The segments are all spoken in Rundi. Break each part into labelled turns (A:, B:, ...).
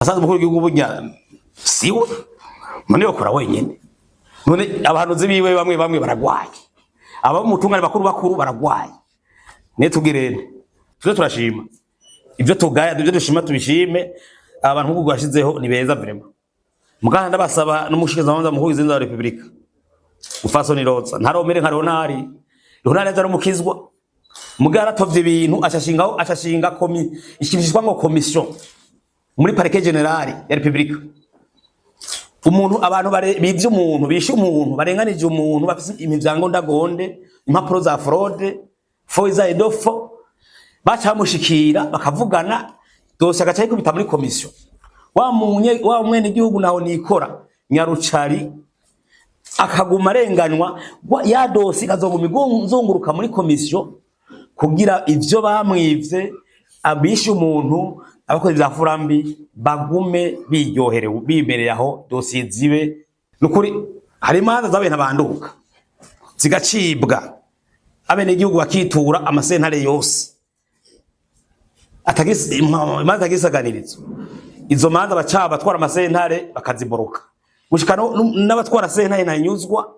A: Asanzwe umukuru w'igihugu burya siwe none yokora wenyene. None abahanuzi biwe bamwe bamwe baragwaye, aba mutungane bakuru bakuru baragwaye. Ne tugirene tuze turashima ibyo tugaya, ibyo dushima tubishime. Abantu nk'uko bashizeho ni beza vraiment. Muganda ndabasaba n'umushikizamanza mukuru w'izinza wa Republika Mufasoni Roza ntaromere nka Leonari. Leonari aza n'umukizwa mugara aratovye ibintu, ashashingaho, ashashinga ikintu cyitwa ngo commission muri parquet général ya Republika. Umuntu, abantu bivye umuntu, bishe umuntu, barenganije umuntu, bafise imivyango ndagonde, impapuro za fraude, faux et usage de faux, baca bamushikira bakavugana, dosiye agaca yikubita muri commission. Wa munye wa mwene igihugu naho nikora nyarucari akaguma arenganywa, ya dosiye ikazoguma izunguruka muri commission kugira ivyo bamwivye, abishe umuntu, abakozi vya furambi bagume biryoherewe bimereye aho, dosiye zibe. Nukuri hari imanza zabaye ntabanduka zigacibwa, abenegihugu bakitura amasentare yose imanza atagisaganirizo. Izo manza baca abatwara amasentare bakaziboroka gushika n'abatwara sentare ntanyuzwa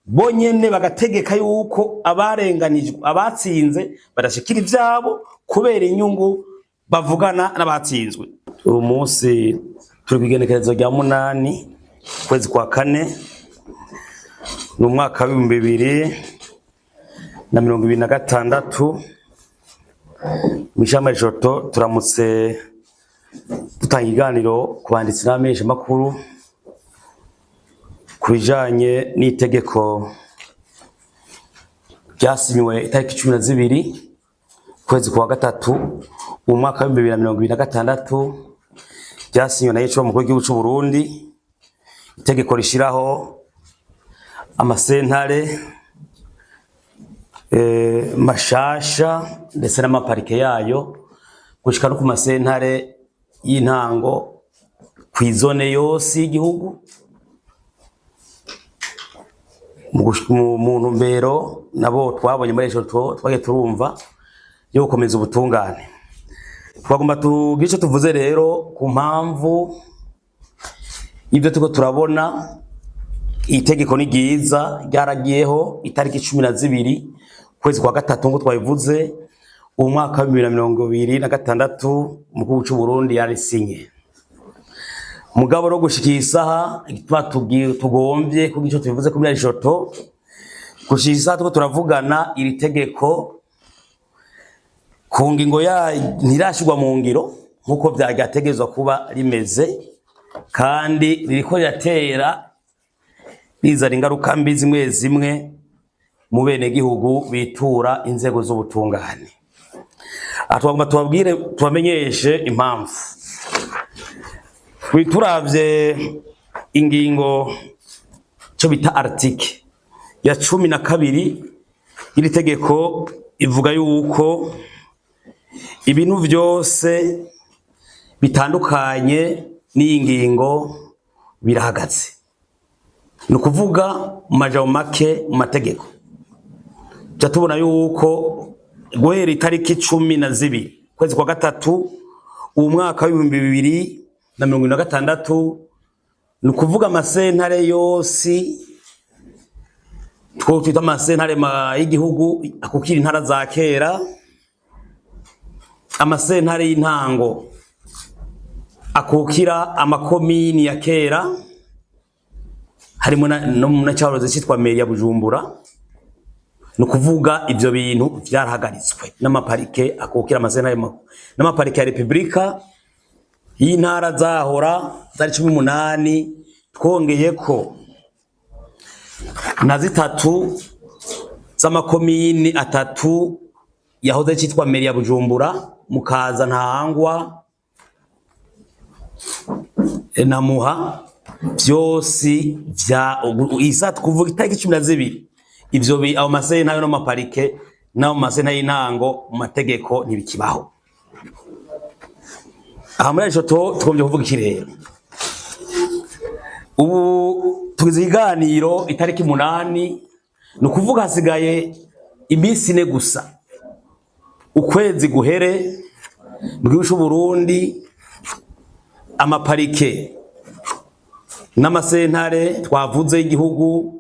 A: bonyene bagategeka yuko abarenganijwe, abatsinze badashikira ivyabo kubera inyungu bavugana n'abatsinzwe. Uyu munsi turi kw'igenekerezo rya 8 kwezi kwa kane, ni umwaka w'2026. Mw'ishamba Joto turamutse dutanga ikiganiro ku banditsi n'abamenyeshamakuru ku bijanye n'itegeko ryasinywe itariki 12 kwezi kwa gatatu mu mwaka w'2026, ryasinywe na Yesu mukuru w'igihugu c'u Burundi, itegeko rishiraho amasentare mashasha ndetse n'amaparike yayo, gushika no ku masentare y'intango kw'izone yose y'igihugu, mu ntumbero nabo twabonye muri ejo twagiye turumva yo gukomeza ubutungane. Twagomba tugire ico tuvuze rero ku mpamvu y'ibyo turiko turabona. Itegeko ni ryiza, ryaragiyeho itariki 12 kwezi kwa gatatu nk'uko twabivuze, umwaka w'2026, umukuru w'u Burundi yarisinye. Mugabo no gushika iyi saha, igituma tugombye kugira ico tubivuze kuri joto, gushika iyi saha turiko turavugana, iri tegeko ku ngingo ya ntirashirwa mu ngiro nk'uko vyagategerezwa kuba rimeze, kandi ririko riratera rizana ingaruka mbi zimwe zimwe mu benegihugu bitura inzego z'ubutungane. Aha twagomba tubabwire, tubamenyeshe impamvu. Turavye ingingo cyo bita article ya 12 y'iri tegeko, ivuga yuko ibintu vyose bitandukanye n'iyi ngingo birahagaze. Ni ukuvuga mu majambo make, mu mategeko tuca tubona yuko guhera itariki 12 kwezi kwa gatatu uwu mwaka w'2026, ni ukuvuga amasentare yose two twita amasentare y'igihugu akukira intara za kera, amasentare y'intango akukira amakomini ya kera, harimo no na cyahoze cyitwa mairie ya Bujumbura, ni ukuvuga ivyo bintu vyarahagaritswe, n'amaparike akukira amasentare n'amaparike ya Republika y'intara zahora zari 18, twongeyeko na zitatu z'amakomini atatu yahoze cyitwa mairie ya Bujumbura, Mukaza, Ntahangwa na Muha, vyose vya isa kuvuga itariki 12 ivyo ayo masentare n'amaparike n'ayo masentare y'intango mu mategeko ntibikibaho. Aha muri ico tugombye kuvuga iki rero? Ubu tugize ikiganiro itariki 8, ni ukuvuga hasigaye iminsi 4 gusa ukwezi guhere mu gihugu c'u Burundi. Amaparike n'amasentare twavuze y'igihugu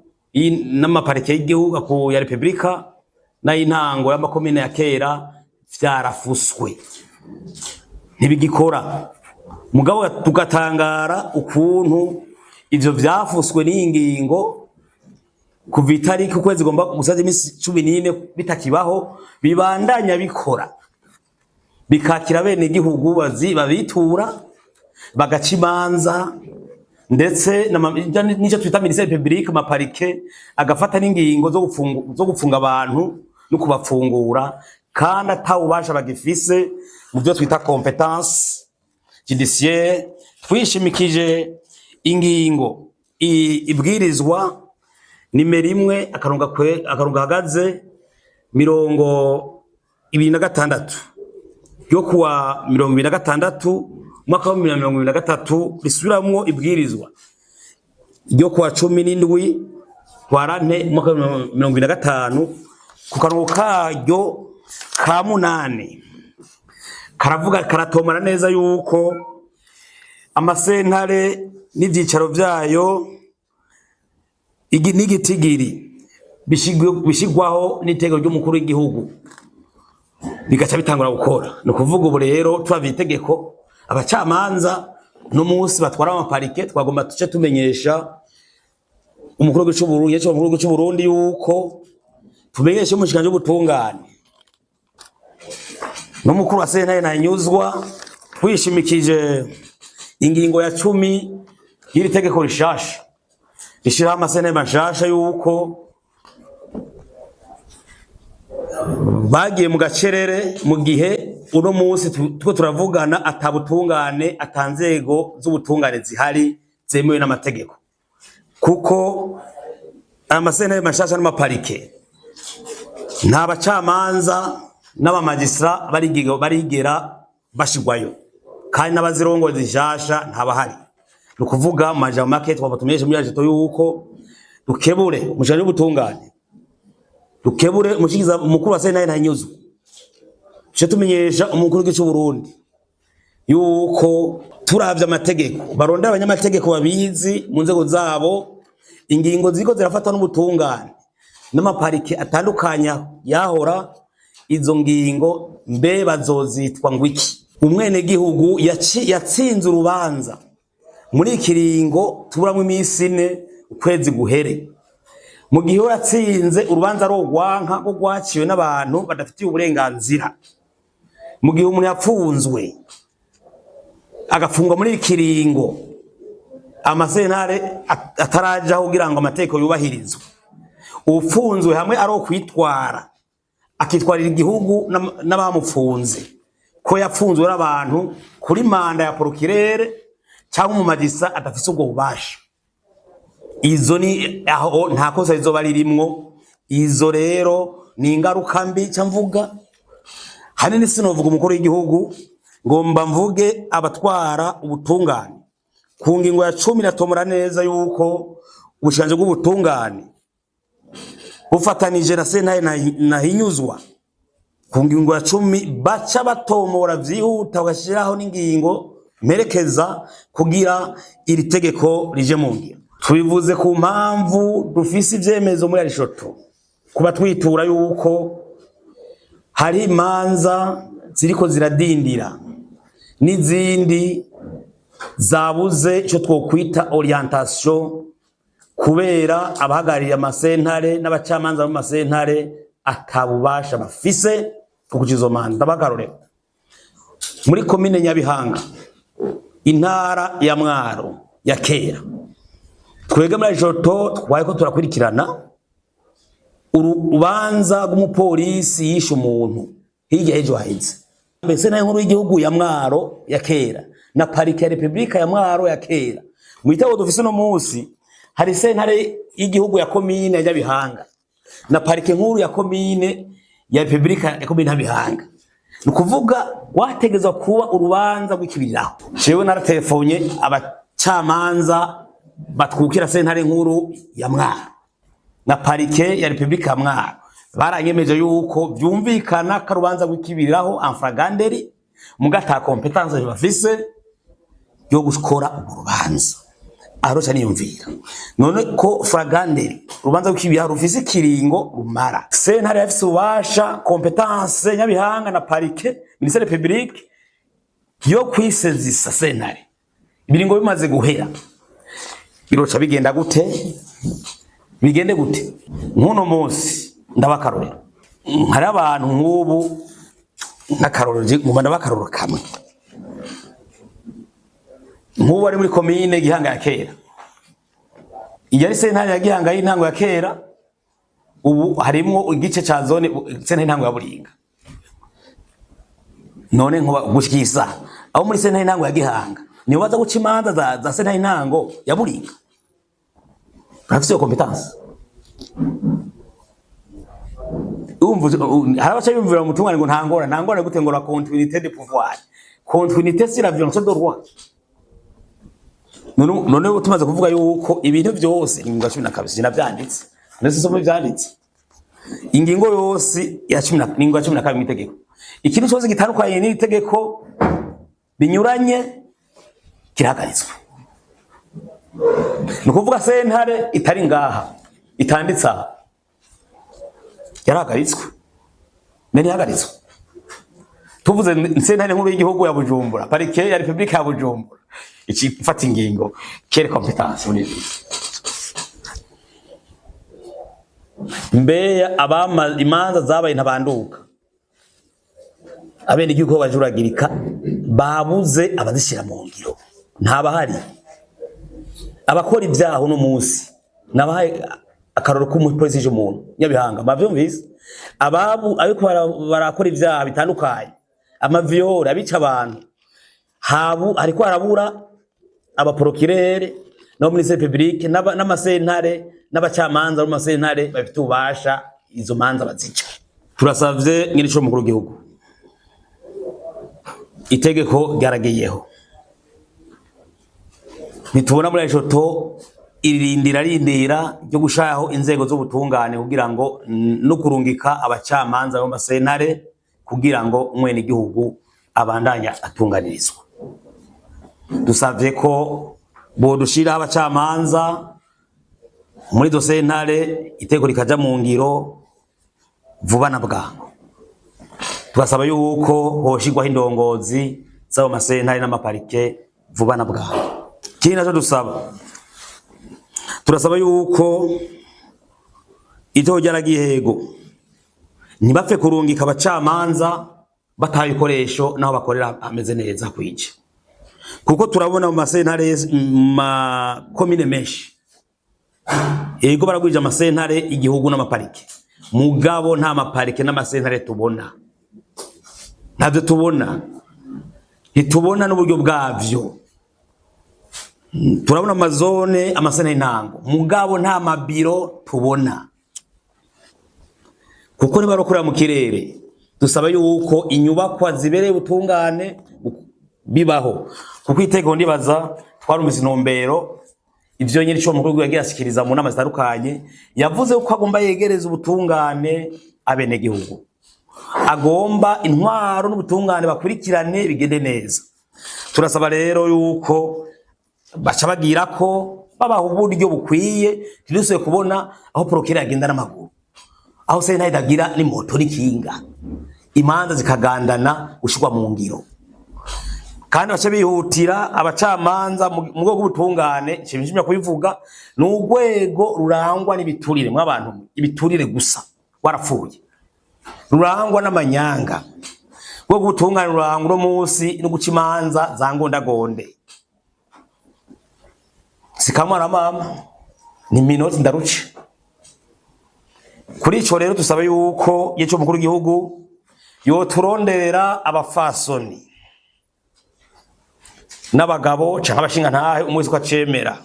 A: n'amaparike y'igihugu ku ya Republika n'ay'intango y'amakomine ya kera vyarafuswe, ntibigikora. Mugabo tugatangara ukuntu ivyo vyafuswe n'iyi ngingo kuva itariki ukwezi gomba gusaza iminsi 14 bitakibaho, bibandanya bikora, bikakira bene igihugu babitura, bagaca imanza, ndetse n'icyo twita ministère public, amaparike agafata n'ingingo zo gufunga abantu no kubafungura, kandi atawubasha bagifise mu byo twita compétence judiciaire. Twishimikije ingingo ibwirizwa nimero 1 akarongo gahagaze 26 ryo kuwa 26 umwaka wa 2023, risubiramwo ibwirizwa ryo kuwa 17 ntwarante umwaka wa 2025, ku karongo karyo ka munani karavuga, karatomara neza yuko amasentare n'ivyicaro vyayo n'igitigiri bishigwaho n'iteko ry'umukuru w'igihugu, bigaca bitangura gukora. Ni ukuvuga ubu rero turavye itegeko, abacamanza no munsi batwara amaparike, twagomba tuce tumenyesha umukuru w'igihugu c'Uburundi, yaciye umukuru w'igihugu c'Uburundi, yuko tumenyeshe umushikiranganji w'ubutungane n'umukuru wa sentare Ntahinyuzwa, twishimikije ingingo ya 10 y'iri tegeko rishasha rishiraho amasentare mashasha, yuko bagiye mu gacerere mu gihe uno munsi tuko turavugana atabutungane, ata nzego z'ubutungane zihari zemewe n'amategeko, kuko amasentare mashasha n'amaparike nta bacamanza n'abamagistra barigera bashigwayo, kandi n'abazirongozi zishasha ntabahari. Ni ukuvuga mu majambo make, twaba tumenyeshe muri yajeto yuko dukebure umushana w'ubutungane, dukebure umushikiza umukuru wa sentare Ntahinyuzwa, tuce tumenyesha umukuru w'igihugu c'u Burundi yuko turavye amategeko, barondera abanyamategeko babizi mu nzego zabo, ingingo ziriko zirafatwa n'ubutungane n'amaparike atandukanya yahora, izo ngingo mbe bazozitwa ngwiki? Umwenegihugu yatsinze urubanza muri ikiringo tuburamwo iminsi 4 ukwezi guhere, mu gihe we yatsinze urubanza ari urwanka rwo rwaciwe n'abantu badafitiye uburenganzira, mu gihe umuntu yapfunzwe agafungwa muri ikiringo amasentare atarajaho kugira ngo amategeko yubahirizwe, ufunzwe hamwe ari ukwitwara, akitwarira igihugu n'abamupfunze ko yapfunzwe n'abantu kuri manda ya procureur cyangwa umumagisa adafise ubwo bubasha, izo ni aho nta kosa rizoba ririmwo. Izo rero ni ingaruka mbi. Ca mvuga hanini, sinovuga umukuru w'igihugu, ngomba mvuge abatwara ubutungane. Ku ngingo ya 10 iratomora neza yuko ubushikiranganji bw'ubutungane bufatanije na sentare Ntahinyuzwa, ku ngingo ya 10 baca batomora vyihuta, bagashiraho n'ingingo mperekeza kugira iri tegeko rije mu ngiro. Tubivuze ku mpamvu dufise ivyemezo muri Arishoto kuba twitura yuko hari imanza ziriko ziradindira n'izindi zabuze ico twokwita orientation, kubera abahagarariye amasentare n'abacamanza mu masentare atabubasha bafise bwo kuca izo manza. Ndabagarurira muri komine Nyabihanga, intara ya Mwaro ya kera, twebwe muri Joto twari ko turakurikirana urubanza rw'umupolisi yishe umuntu hirya y'ejo haheze. Mbese nayo nkuru y'igihugu ya Mwaro ya kera na parike ya Republika ya Mwaro ya kera, mu gitabo dufise uno munsi hari sentare y'igihugu ya komine ya Nyabihanga na parike nkuru ya komine ya Republika ya komine Nyabihanga. Ni ukuvuga wategezwa kuba urubanza rw'ikibiriraho. Jewe naratelefonye abacamanza batwukira sentare nkuru ya Mwaro na parike ya Republika ya Mwaro, baranyemeje yuko vyumvikana ko urubanza rw'ikibiriraho en flagrant délit, muga ata compétence bafise. Yo gukora urwo rubanza aroca niyumvira none ko flagrant délit, urubanza rw'ikibiha rufise ikiringo rumara, sentare yafise ububasha, compétence Nyabihanga na parquet, ministère public yo kwisezisa sentare, ibiringo bimaze guhera biroca bigenda gute? Bigende gute? Nk'uno munsi ndabakarorero, hari abantu nk'ubu nk'akarorero nguma ndabakarorero kamwe. Nk'ubu ari muri komine Gihanga ya kera, iyo ari sentare ya Gihanga y'intango ya kera, ubu harimwo igice ca zone sentare y'intango ya Buringa. None nkuba gushikisa aho muri sentare y'intango ya Gihanga nibo baza guca imanza za sentare y'intango ya Buringa, barafise iyo compétence? Urumva, hari abaca biyumvira mu mutungane ngo nta ngorane. Nta ngorane gute? Ngo la continuité de pouvoir, continuité c'est la violation de droit. None tumaze kuvuga yuko ibintu byose, ingingo ya 12, sinavyanditse ndetse soma ivyanditse, ingingo yose ya cumi na ingingo ya 12 mw'itegeko, ikintu cyose gitandukanye n'itegeko binyuranye kirahagaritswe. Ni ukuvuga sentare itari ngaha, itanditse aha, yarahagaritswe. None ihagaritswe, tuvuze sentare nkuru y'igihugu ya Bujumbura, parquet ya Republika ya Bujumbura, iki mfata ingingo, quelle compétence muri ibi? Mbeya abama imanza zabaye ntabanduka, abene igihugu bajuragirika, babuze abazishyira mu ngiro, ntabahari. Abakora ibyaha uno munsi, nabahaye akaroro k'umupolisi umuntu Nyabihanga, mwavyumvise? Ababu ariko barakora ibyaha bitandukanye, ama viols, abica abantu, habu hariko harabura aba procureurs no muri public n'amasentare n'abacamanza bo mu masentare bafite ububasha izo manza bazica. Turasavye nyirico mukuru w'igihugu, itegeko ryaragiyeho, ntitubona muri eshoto irindira rindira ryo gushaho inzego z'ubutungane kugira ngo no kurungika abacamanza bo masentare kugira ngo umwene igihugu abandanya atunganirizwa. Dusavye ko bodushiraho abacamanza muri izo sentare, itegeko rikaja mu ngiro vuba na bwangu. Tugasaba yuko hoshirwaho indongozi z'ayo masentare n'ama parquets vuba na bwangu. Ikindi naco dusaba, turasaba yuko itegeko ryaragihego, ntibapfe kurungika abacamanza bataha ibikoresho n'aho bakorera hameze neza kwije, kuko turabona mu masentare, mu makomine menshi, ego baragwije amasentare igihugu n'ama parquets, mugabo nta ma parquets n'amasentare tubona, ntabyo tubona, ntitubona n'uburyo bwavyo. Turabona ama zones, amasentare y'intango, mugabo nta mabiro tubona, kuko niba bakorera mu kirere. Dusaba yuko inyubakwa zibereye ubutungane bibaho, kuko itegeko ndibaza twarumvise intumbero, ivyo nyiri cyo mukuru yagiye ashikiriza mu nama zitandukanye. Yavuze ko agomba yegereza ubutungane abenegihugu, agomba intwaro n'ubutungane bakurikirane bigende neza. Turasaba rero yuko baca bagira ko babaha uburyo bukwiye, ntidusubire kubona aho procureur agenda n'amaguru, aho sentare itagira n'imoto n'ikinga, imanza zikagandana gushirwa mu ngiro. Kandi baca bihutira abacamanza mu rwego rw'ubutungane. Nshimishimira kubivuga, ni urwego rurangwa n'ibiturire mw'abantu, ibiturire gusa, warapfuye, rurangwa n'amanyanga. Rwego rw'ubutungane rurangwa uno munsi no guca imanza za ngondagonde, sikamara mama ni minoti ndaruce. Kuri ico rero dusaba yuko yeco mukuru w'igihugu yoturonderera abafasoni n'abagabo canke abashinga ntahe, umwe wese uko acemera,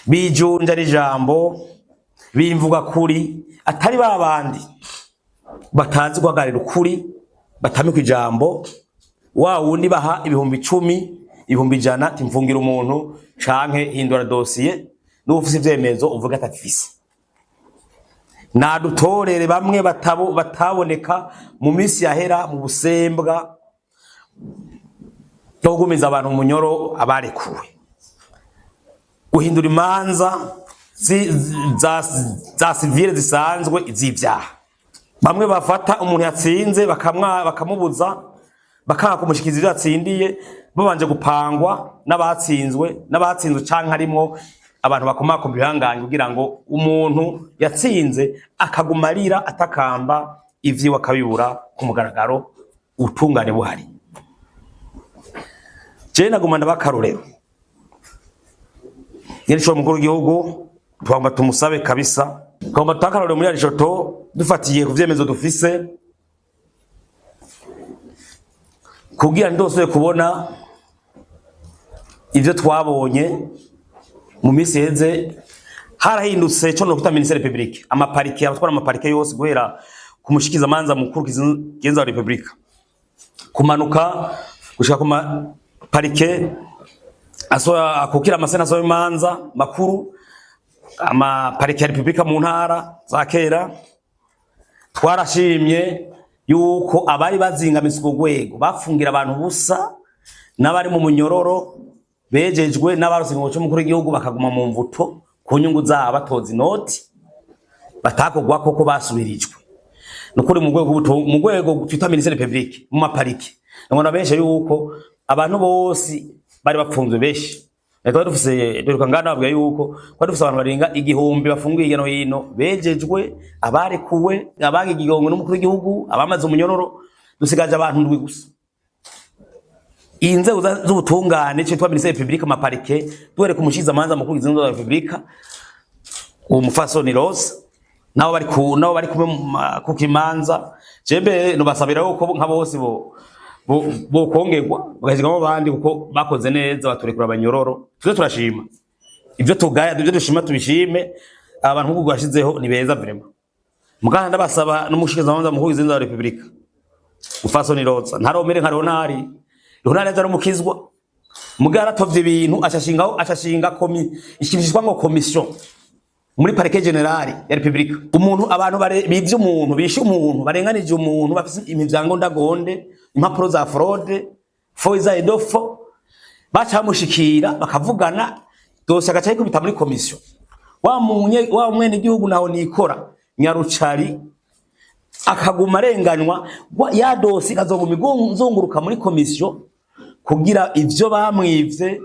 A: bijunja n'ijambo, bimvuga kuri, atari babandi batazi guhagararira ukuri, batamika ijambo, wa wundi baha 10,000, 100,000, timfungira umuntu canke hindura dosiye, n'ubu ufise ivyemezo uvuga atafise. Nadutorere bamwe bataboneka mu minsi yahera mu busembwa. No kugumiza abantu mu munyoro abarekuwe, guhindura imanza za civil zisanzwe iz'ivyaha. Bamwe bafata umuntu yatsinze bakamubuza, bakanga kumushikiza ivyo yatsindiye, babanje gupangwa n'abatsinzwe canke harimwo abantu bakomakoma ibihangange, kugira ngo umuntu yatsinze akaguma arira atakamba, ivyiwe akabibura ku mugaragaro, ubutungane buhari. Jewe naguma ndabakarorero nyene mukuru w'igihugu, tugomba tumusabe kabisa, tugomba tutakarorero muri Arijoto dufatiye ku vyemezo dufise, kugira ndosubire kubona ivyo twabonye mu minsi iheze. Harahindutse co nokwita ministère public, amaparike, abatwara amaparike yose, guhera ku mushikizamanza mukuru kigenza wa Republika kumanuka gushika ku maparike akukira amasena asohoye imanza makuru, amaparike ya Republika mu ntara za kera. Twarashimye yuko abari bazingamitse urwo rwego bafungira abantu busa, n'abari mu munyororo bejejwe, n'abarose ngo cy'umukuru w'igihugu bakaguma mu mvuto ku nyungu zabo, batoza inoti batakogwa koko basubirijwe. Nukuri mu rwego twita ministère public mu maparike, ngona benshi yuko abantu bose bari bapfunzwe benshi. Twari dufise, duheruka ngana babwira yuko twari dufise abantu barenga 1000 bafungiye hirya no hino, bejejwe, abarekuwe, abaga igihongo n'umukuru w'igihugu, abamaze umunyororo. Dusigaje abantu ndwi gusa. Inzego z'ubutungane, cyo twita ministère public, amaparike, duhereka umushikizamanza mukuru w'inzego za Republika, uwo mufasoni Rose, nabo bari kumwe ku kimanza. Jembe nobasabira yuko nka bose bo kongerwa bagashigamo abandi, kuko bakoze neza baturekura abanyororo. Tuze turashima ibyo tugaya, ibyo dushima tubishime. Abantu nk'uko bashizeho ni beza vraiment. Muganda ndabasaba n'umushikizamanza mukuru w'inzego za Republika, mufasoni Rose, ntaromere nka Leonari. Leonari aza n'umukizwa, mugara aratovye ibintu, ashashinga ikintu cyitwa ngo commission muri parquet général ya Republika. Umuntu, abantu bivye umuntu, bishe umuntu, barenganije umuntu, bafise imivyango ndagonde, impapuro za fraude, faux usage de faux, bacamushikira bakavugana dosiye, agaca yikubita muri commission. Wa munye wa mwene igihugu naho nikora nyarucari akaguma arenganywa, ya dosiye ikazoguma izunguruka muri commission, kugira ivyo bamwivye,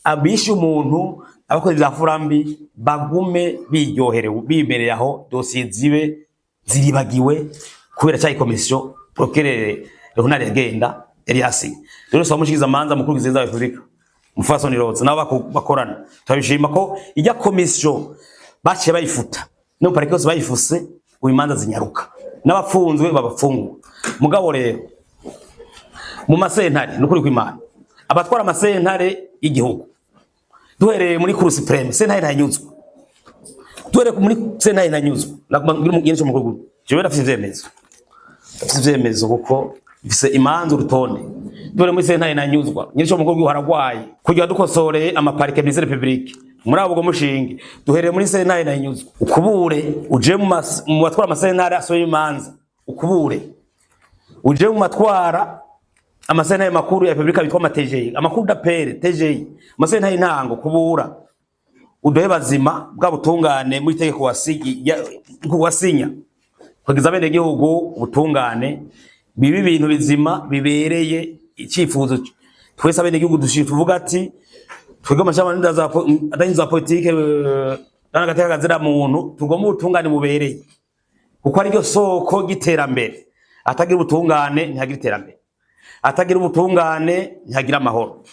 A: abishe umuntu, abakozi vya furambi bagume biryoherewe bibereye aho, dosiye zibe ziribagiwe kubera cya commission procureur Leonard yagenda yari yasinye. Rero saba mushikiza manza mukuru w'igihugu wa Republika, mufasoni Rose, nabo bakorana, turabishima ko ijya commission baciye bayifuta, no parike yose bayifuse, ubu imanza zinyaruka n'abafunzwe babafungura. Mugabo rero mu masentare, nukuri kw'Imana, abatwara amasentare y'igihugu, duhereye muri Cour suprême, sentare ntanyuzwa, duhereye muri sentare ntanyuzwa, ngira umugenzi mukuru, jewe ndafise ivyemezo, ndafise ivyemezo kuko mfise imanza urutonde. Duhereye muri sentare ntanyuzwa, nyiri mukuru haragwaye kugira dukosoreye amaparike ministère public muri abo bwo mushinge. Duhereye muri sentare ntanyuzwa, ukubure uje mu batwara amasentare asohoye imanza, ukubure uje mu matwara amasentare makuru ya Republika bitwa amaTGI, ama cours d'appel, TGI, amasentare y'intango, kubura uduhe bazima bwa butungane muri tegeko wasinya kugeza bene gihugu ubutungane, bibe ibintu bizima bibereye icyifuzo twese abene gihugu tuvuga ati twebwe amashami adahinza politike n'agateka kazira muntu, tugomba ubutungane bubereye, kuko ariryo soko ry'iterambere. Atagira ubutungane ntihagira iterambere, atagira ubutungane ntihagira amahoro,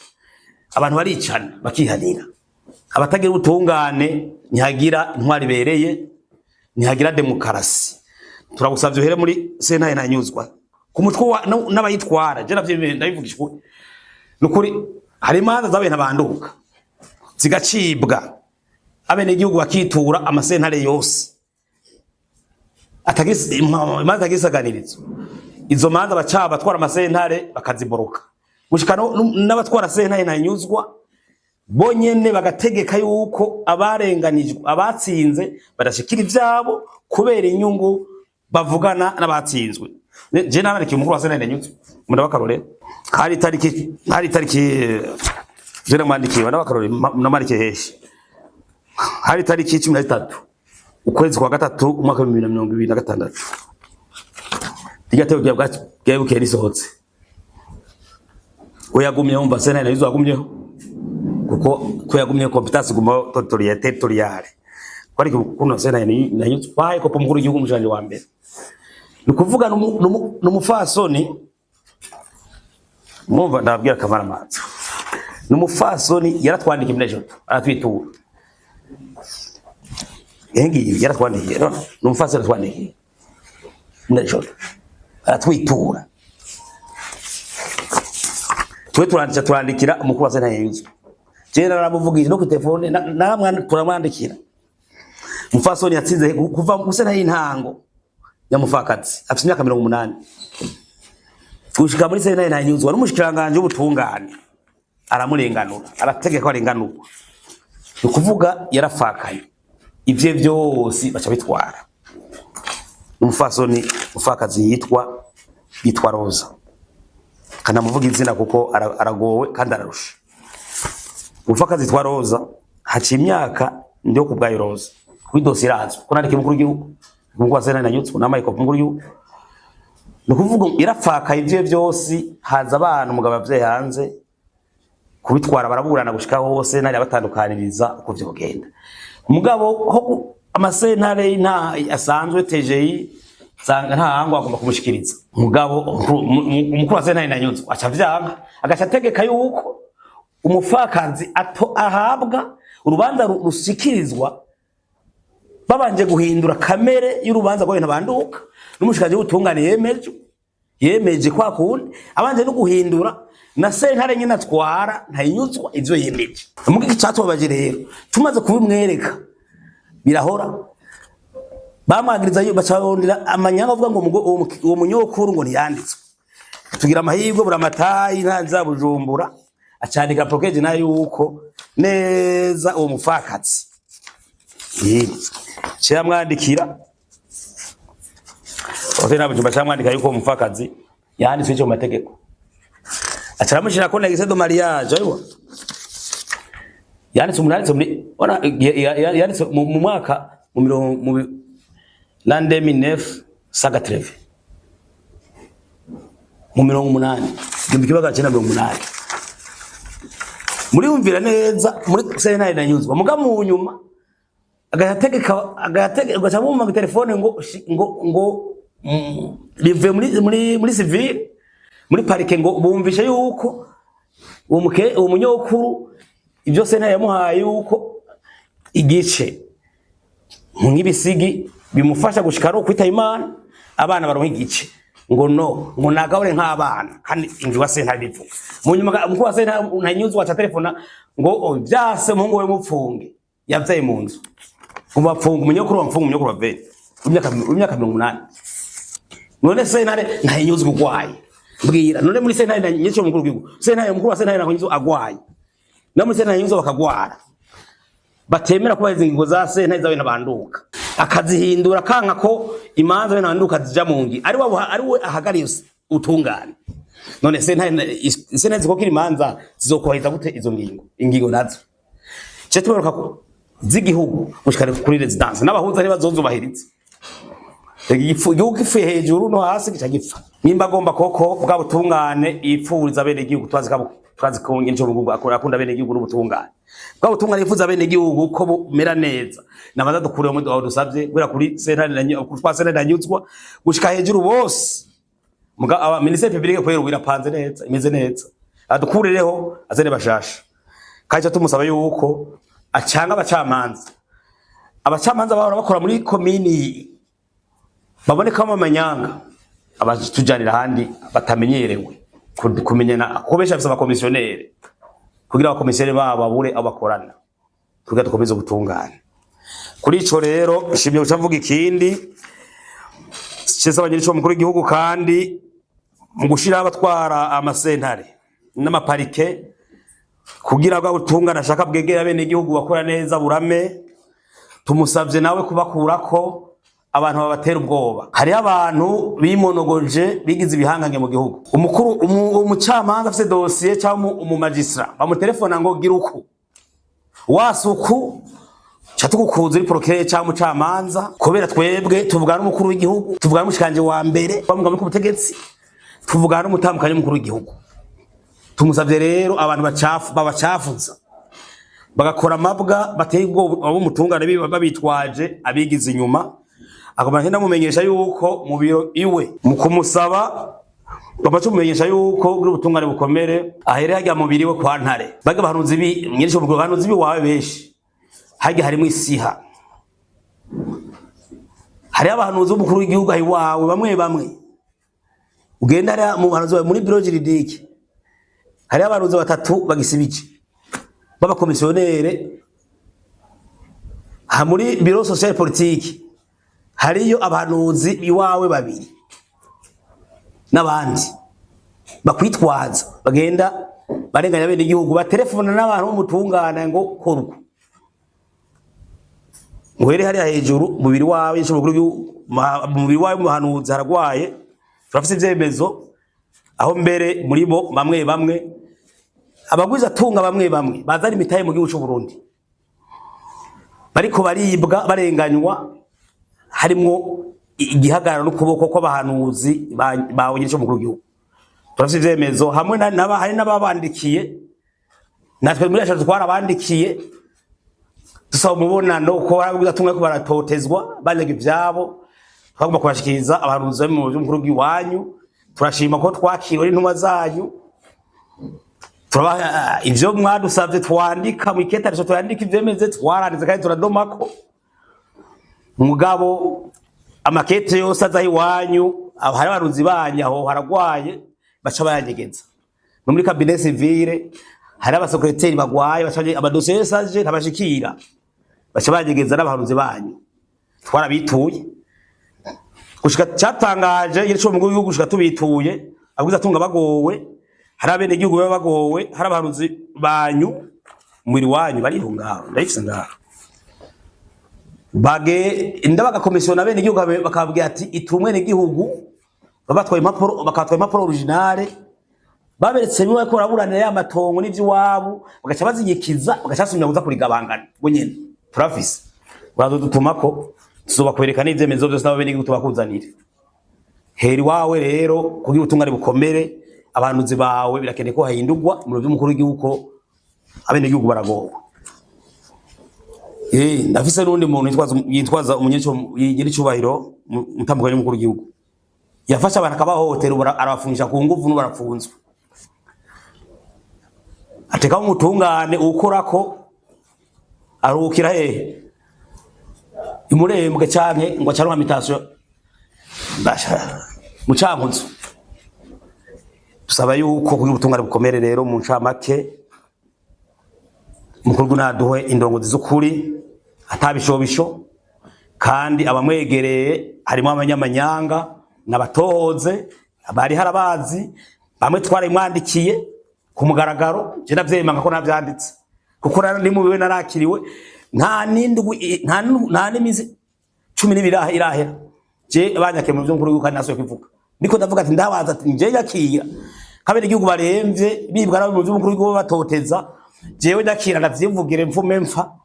A: abantu baricana bakihanira. Abatagira ubutungane ntihagira intwari ibereye, ntihagira demokarasi. Turagusavye uhere muri sentare ntanyuzwa ku mutwe n'abayitwara. Je navyo ndabivugishwa nukuri, hari imanza zabaye ntabanduka zigacibwa, abenegihugu bakitura amasentare yose, imanza atagira isaganirizo. Izo manza baca abatwara amasentare bakaziboroka, gushika n'abatwara sentare ntanyuzwa bonyene bagategeka yuko abarenganijwe, abatsinze badashikira ivyabo kubera inyungu bavugana n'abatsinzwe. Je narandikiye umukuru wa sentare Ntahinyuzwa, ndabakarore, hari tariki je namwandikiye, ndabakarore, namwandikiye heshi. Hari tariki 13 ukwezi kwa gatatu umwaka wa 2026, irya tegeko rya bukeye risohotse. We yagumyeho, mva sentare Ntahinyuzwa yagumyeho, kuko ko yagumye compétence guma territoriale, ko ariko kuno sentare Ntahinyuzwa bahaye kopo umukuru w'igihugu, umushanje wa mbere. Ni ukuvuga n'umufasoni, mwumva ndababwira kamaramaza, n'umufasoni yaratwandikiye muri ejo, aratwitura ngiyi, yaratwandikiye. No, n'umufasoni yaratwandikiye muri ejo, aratwitura. Twe turandika, turandikira umukuru wa sentare Ntahinyuzwa. Je naramuvugije no ku telefone, turamwandikira. Mufasoni yatsinze kuva mu sentare y'intango ya mufakazi, afite imyaka 80, gushika muri sentare Ntahinyuzwa, n'umushikiranganje w'ubutungane aramurenganura, arategeka ko arenganurwa. Ni ukuvuga yarafakaye, ivye vyose baca bitwara. Umufasoni mufakazi yitwa Rosa, kanamuvuga izina kuko aragowe kandi ararusha. Umufakazi yitwa Rosa, haciye imyaka ndiyo ku bwayo Rosa kuri dosiye irazwi ko nandika umukuru w'igihugu, umukuru wa sentare Ntahinyuzwa, namaye kopi umukuru w'igihugu. Ni ukuvuga yarafakaye ivyo vyose, haza abana umugabo yavyaye hanze kubitwara, baraburana gushika hose nari abatandukaniriza uko vyogenda. Mugabo ho amasentare nta asanzwe TGI sanga nta hango agomba kumushikiriza. Mugabo umukuru wa sentare Ntahinyuzwa aca vyanga, agaca ategeka yuko umufakazi ato ahabwa urubanza rushikirizwa babanje guhindura kamere y'urubanza rw'abantu banduka, n'umushikanje w'ubutungane yemeje kwa kundi abanje no guhindura na sentare nyine atwara Ntahinyuzwa ivyo yemeje. Muga icatubabaje rero, tumaze kubimwereka birahora, bamwagiriza baca barondera amanyanga avuga ngo uwo munyokuru ngo ntiyanditswe. Tugira amahirwe, buramatayi nta Bujumbura acandika prokeje nayo yuko neza uwo mufakazi cyamwandikira Ote na Bujumbura, cyamwandika yuko uwo mufakazi yanditswe icyo mu mategeko, acaramushira ko extrait de mariage ayiwa yanditse umuntu yanditse muri ona yanditse mu mwaka mu mirongo mu l'an 1980, mu 80, 1980. Muriyumvira neza muri sentare Ntahinyuzwa. Muga mu nyuma agategeka agategeka, ugaca bumva ngo telefone ngo bivuye muri civil, muri parquet, ngo bumvishe yuko uwo munyokuru ibyo sentare yamuhaye, yuko igice nk'ibisigi bimufasha gushika no kwita Imana, abana baronka igice, ngo no ngo nagabure nk'abana, kandi inzu wa sentare bivuga. Mu nyuma umukuru wa sentare Ntahinyuzwa aca telefona ngo: "Oh, vyase umuhungu we mupfunge yavyaye mu nzu, ngo bapfunge umunyokuru, bamfunge umunyokuru wa veni w'imyaka 80." None sentare Ntahinyuzwa ugwaye, mbwira, none muri sentare nyinshi, umukuru w'igihugu, sentare, umukuru wa sentare Ntahinyuzwa agwaye, no muri sentare Ntahinyuzwa bakagwara, batemera kubahiriza ingingo za sentare zawe ntabanduka, akazihindura, kanka ko imanza we ntabanduka zija mu ngi, ari we ahagariye utungane. None sentare zikokira imanza zizokubahiriza gute izo ngingo? Ingingo nazo ce tuberuka ko z'igihugu gushika kuri résidence n'abahuza ntibazozubahiriza. Igihugu gipfuye hejuru no hasi gica gipfa. Nimba agomba koko bwa butungane yipfuriza bene igihugu, twazi ko nginco bugugu akunda bene igihugu n'ubutungane, bwa butungane yifuza bene igihugu ko bumera neza, nabaza dukure mu aho dusavye guhera kuri sentare na kwa sentare Ntahinyuzwa gushika hejuru bose. Muga aba ministère public kwera irapanze neza, imeze neza, adukurireho azane bashasha. Kandi tumusaba yuko acanga abacamanza bahora bakora muri komini babonekamo amanyanga, abatujanira ahandi batamenyerewe kumenyana, kuko benshi bafise abakomisiyoneri, kugira abakomisiyoneri babo babure abo bakorana, kugira dukomeze ubutungane. Kuri ico rero nshimye guca mvuga ikindi cese abanyirico mukuru w'igihugu, kandi mu gushiraho abatwara amasentare n'amaparike, kugira bwa butungane ashaka bwegera bene igihugu bakora neza burame, tumusavye nawe kubakurako. Abantu babatera ubwoba. Hariho abantu bimonogoje, bigize ibihangange mu gihugu. Umukuru, umucamanza afise dosiye cyangwa umu magistrat, bamutelefona ngo gira uku wasuku ca tugukuza uri procureur cyangwa umucamanza, kubera twebwe tuvugana n'umukuru w'igihugu, tuvugana n'umushikanje wa mbere bamuga muri kubutegetsi, tuvugana n'umutambukanyi w'umukuru w'igihugu. Tumusavye rero, abantu bacafu babacafuza, bagakora amabwa bateye ubwoba abo mutungane, babitwaje abigize inyuma. Agomba ndamumenyesha yuko mu biro iwe mu kumusaba bamaze kumumenyesha yuko kuri ubutungane bukomere, ahere hajya mubiri we kwa Ntare baga bahanuzi bi nyinshi, ubwo bahanuzi bi wawe benshi hajya harimo isiha. Hariho abahanuzi b'umukuru w'igihugu aho iwawe bamwe bamwe, ugenda hariya mu bahanuzi bawe muri bureau juridique, hariho abahanuzi batatu bagisibije b'abakomisiyonere. Ha muri bureau social politique hariyo abahanuzi iwawe babiri n'abandi bakwitwaza, bagenda barenganya bene igihugu, baterefona n'abantu b'umutungane ngo korwa nguhere hariya hejuru mubiri wawe mubiri wawe muhanuzi haragwaye. Turafise ivyemezo aho mbere muri bo bamwe bamwe, abagwiza tunga bamwe bamwe bazana imitahe mu gihugu c'u Burundi, bariko baribwa, barenganywa, harimwo igihagararo n'ukuboko kw'abahanuzi bawe nyiri mukuru w'igihugu. Turafise ivyemezo hamwe hari n'ababandikiye. Natwe muri ashatu twarabandikiye dusaba umubonano, ko barabwiza tumwe ko baratotezwa, banyaga ivyabo. Twagomba kubashikiriza abahanuzi bari mu by'umukuru w'iwanyu. Turashima ko twakiriwe n'intumwa zanyu. Turabaha ivyo mwadusavye, twandika mu iketarisho, twandika ivyemeze, twaranditse kandi turadomako. Mugabo amakete yose aza iwanyu, aho hari abaruzi banyu, aho haragwaye, baca bayanyegeza. No muri cabinet civile hari abasekreteri bagwaye, baca amadosiye yose aje ntabashikira, baca bayanyegeza n'abahanuzi banyu. Twarabituye gushika cyatangaje igice umukuru w'igihugu, gushika tubituye abwiza atunga bagowe, hari abene igihugu baba bagowe, hari abahanuzi banyu umubiri wanyu bariho ngaho, ndabifise ngaho, bage ndabagakomisiyo bene igihugu bakababwira ati itura umwene igihugu, babatwaye impapuro, bakabatwaye impapuro originale, baberetse bimwe ko baraburanira ya matongo n'ivy'iwabo, bagaca bazinyikiza, bagaca basubira kuza kurigabangana bo nyene. Turafise, urazodutumako, tuzobakwereka n'ivyemezo vyose n'abo bene igihugu tubakuzanire. Hera iwawe rero kugira ubutungane bukomere. Abahanuzi bawe birakeneye ko hahindurwa mu biro vy'umukuru w'igihugu, ko abenegihugu baragowe. Ndafise n'undi muntu yitwaza umunyecubahiro, mutambukanye n'umukuru w'igihugu, yafashe abantu akabahohotera, ubu arabafungisha ku nguvu, n'ubu barapfunzwe. Atekaho umutungane ukorako aruhukira hehe? Imurembwe canke ngo acaronka mutation basha mu Cankuzo. Dusaba yuko kugira ubutungane bukomere rero, mu ncamake, umukuru naduhe indongozi z'ukuri, atabishobisho, kandi abamwegereye harimo abanyamanyanga n'abatohoze bari harabazi. Bamwe twarayimwandikiye ku mugaragaro, je ndavyemanga ko navyanditse, kuko ndi mubiwe narakiriwe nta n'indwi, nta n'imizi 12 irahera je banyakiye mu vy'umukuru w'igihugu, kandi nasubiye kwivuga. Niko ndavuga ati ndabaza ati nje yakira kabiri igihugu baremvye bibwa nabo mu vy'umukuru w'igihugu batoteza, jewe ndakira ndavyivugire mfume mfa.